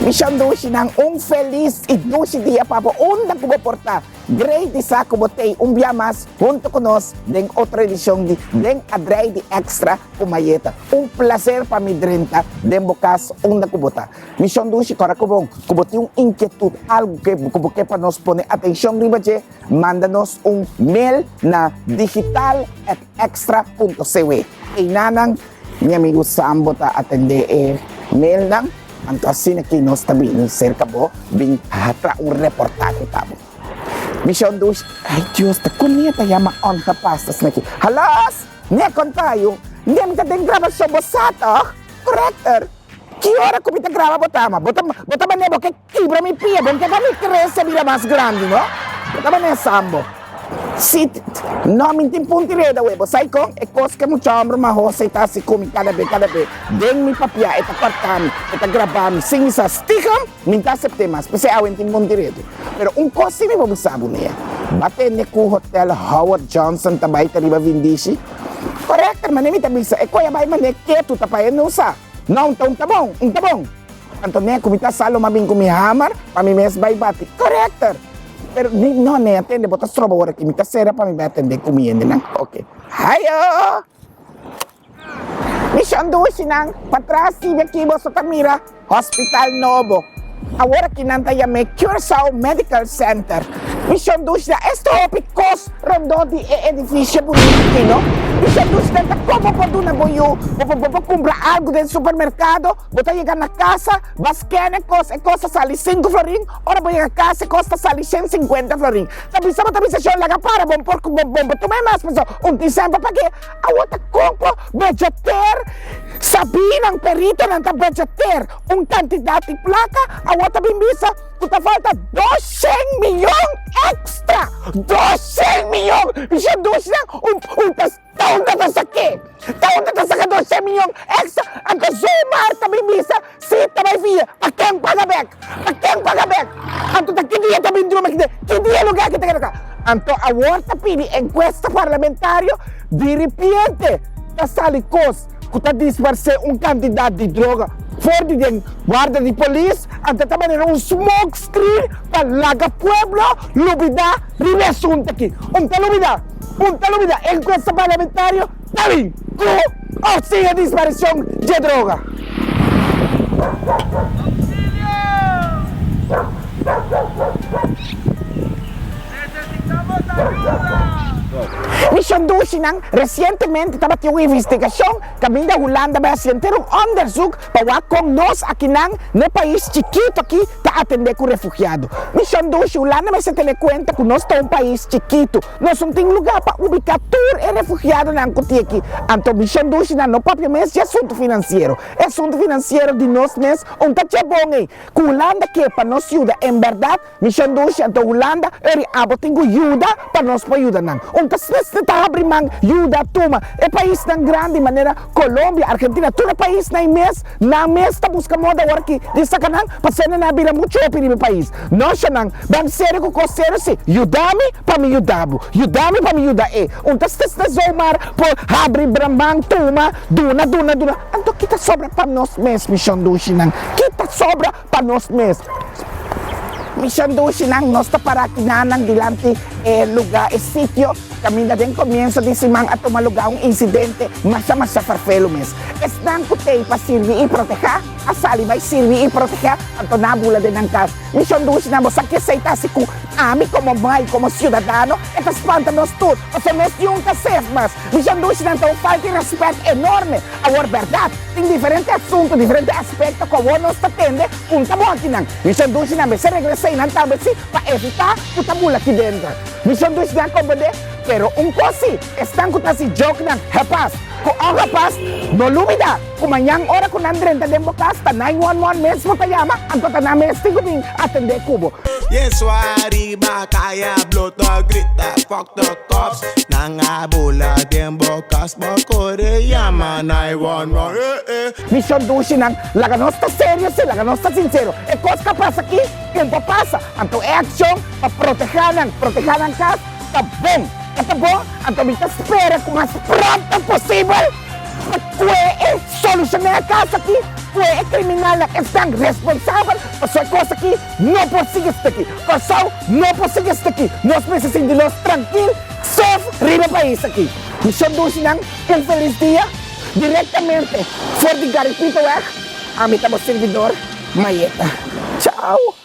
Mishon dushinan, un felis i dushi dia pa bo unda ku bo por ta. Great di sa ku bo tei un bia mas hunto ku nos den otro edishon di Den Adrei di Extra ku Mayeta. Un plaser pa mi drenta den bo kas unda ku bo ta. Mishon dushi, kòrda ku bon ku bo tin un inkietut, algu ke ku bo ke pa nos pone atenshon riba dje, manda nos un mail na digital at extra punto cw. Einanan mi amigu Sambo ta atendé e mailnan, anto asina ki nos ta bini serka bo bin traha un reportahe pa bo. Mishon dushi, ay Dios, ta kon mi ta yama ongepast asina ki? Halos! Mi a konta yu, mi ta den grabashon, bo sa tòg? Corrector! Ki ora ku mi ta graba bo ta ama? Bo ta bo ta manera bo ke kibra mi pia, bo no ke pa mi krese bira mas grandi no. Bo ta manera sambo. Si, no mi tin punti reda we, bo sa kon? E kos ke mucha homber mahos ei ta hasi ku mi kada be kada be. Den mi papia e ta kòrta mi, e ta graba mi sin mi sa. Stikem, mi no ta asept'é mas, p'esei awe mi tin punti redu. Pero un kos si mi por bisa bo nea, Bo a tende ku Hotel Howard Johnson ta bai ta riba Vindishi? Corrector, manera mi ta bisa, e koe a bai manera ketu ta pa e no sa. No, un ta un ta bon, un ta bon. Anto ne ku mi ta sa lo m'a bin ku mi hammer pa mi mes bai bati. Corrector! Pero mi no ne atende, bo ta stroba ora ki mi ta sera pa mi bai atende ku mi hendenan. Ok. Hayo! Mi shondushinan, patras sibi aki boso ta mira Hospital Nobo. Awor aki nan ta yam'é Curaçao Medical Center. Mi shondushinan, esta hopi kos rondó di e edifisio bunita aki, no? Mi shondushinan ta kon bo por duna bo yu, bo por bo por kumpra algu den supermerkado, bo ta yega na kasa, bo a scan e kos, e kos ta sali sinku florin, ora bo yega kas e kos ta sali shen sinkuenta florin. Ta bisa bo ta bisa shon laga para, bo por bo por tuma e mas pasobra un tin semper pag'é. Awor ta kon por budgeteer, sabinan, peritonan ta budgeteer un kantidat di plaka, awor ta bin bisa ku ta falta doshen miyon extra! Doshen miyon! Bisha doshen un un ta ta unda ta sak'é? Ta unda ta saka doshen miyon extra? Anto zomaar ta bin bisa si ta bai fia, pa ken paga bek? Pa ken paga bek? Anto ta ki dia ta bin drumi aki den? Ki dia lugar aki ta keda kla? Anto awor ta pidi enkuesta parlamentario, diripiente ta sali kos ku ta disparsé un kantidat di droga for di den warda di polis, anto ta manera un smoke screen pa laga pueblo lubidá riba e asuntu aki. Un ta lubidá, un ta lubidá, enkuesta parlamentario ta bin ku òf sin e disparishon dje droga. Mishon Dushinan resientemente tabatin un investigashon kaminda Hulanda bai hasi henter un onderzoek pa wak kon nos akinan n'e pais chikitu aki ta atendé ku refugiado. Mishon Dushi, Hulanda mester tene kuenta ku nos ta un pais chikitu. Nos no tin lugá pa ubiká tur e refugiadonan ku tin aki. Anto Mishon Dushinan no papia mes di asuntu finansiero. E asuntu finansiero di nos mes un ta dje bon ei. Ku Hulanda ke pa nos yuda en bèrdat, Mishon dushi anto Hulanda eri abo tin ku yuda pa nos por yuda nan. Un ta snitste ta habri man yuda tuma e paisnan grandi manera Colombia, Argentina tur e paisnan ei mes nan mes ta buska moda awor aki di saka nan pasobra nan a bira muchu hopi riba e pais. No shonan ban serio ku kos serio si yuda mi pa mi yuda bo yuda mi pa mi yuda e. Un ta snitste zomaar por habri man tuma duna duna duna anto kita sobra pa nos mes mishon dushi nan kita sobra pa nos mes. Mishon dushinan, nos ta para kinanan dilanti e lugá, e sitio, kaminda den komienso di siman a tuma lugá un insidente masha masha farfelu mes. Esnan ku t'ei pa sirbi i protehá a sali bai sirbi i protehá, anto nan a bula den nan kas. Mishon dushinan, bo sa ke esei ta hasi ku ami komo mai, komo siudadano? E ta spanta nos tur, pasobra nos niun ta sef mas. Mishon dushinan ta un falta di rèspèt enorme. Awor bèrdat, tin diferente asuntu, diferente aspekto ku awor nos ta tende ku ta bon akinan. Mishon dushi nan mester regresá i nan tambe si pa evitá ku ta bula aki denter. Mishon dushi nan komprendé, pero un kos si, esnan ku ta hasi jokenan hepas ku ongepas, no lubidá ku mañan ora ku nan drenta den bo kas ta 911 mes bo ta yama, anto ta nan mes tin ku bin atendé ku bo. Yesu ariba kaya blo ta grita fuck the cops Nan a bula den bo kas bo kore yama 911 eh eh. Mishon dushi nan, laga nos ta serio si, laga nos ta sinsero. E kos ka pasa aki, un por pasa. Anto e akshon pa protehá nan, protehá nan kas, ta bon. E ta bon, anto mi ta spera ku mas pronto posibel pa kue e solushoná e kas aki, kue e kriminalnan, esnan responsabel. Pasobra e kos aki no por sigui st'aki. Kòrsou no por sigui st'aki. Nos mester sinti nos trankil, safe riba e pais aki. Mi shon dushinan, un felis dia. Direktamente for di Garipitoweg, ami ta bo sirbidor, Mayeta. Chao!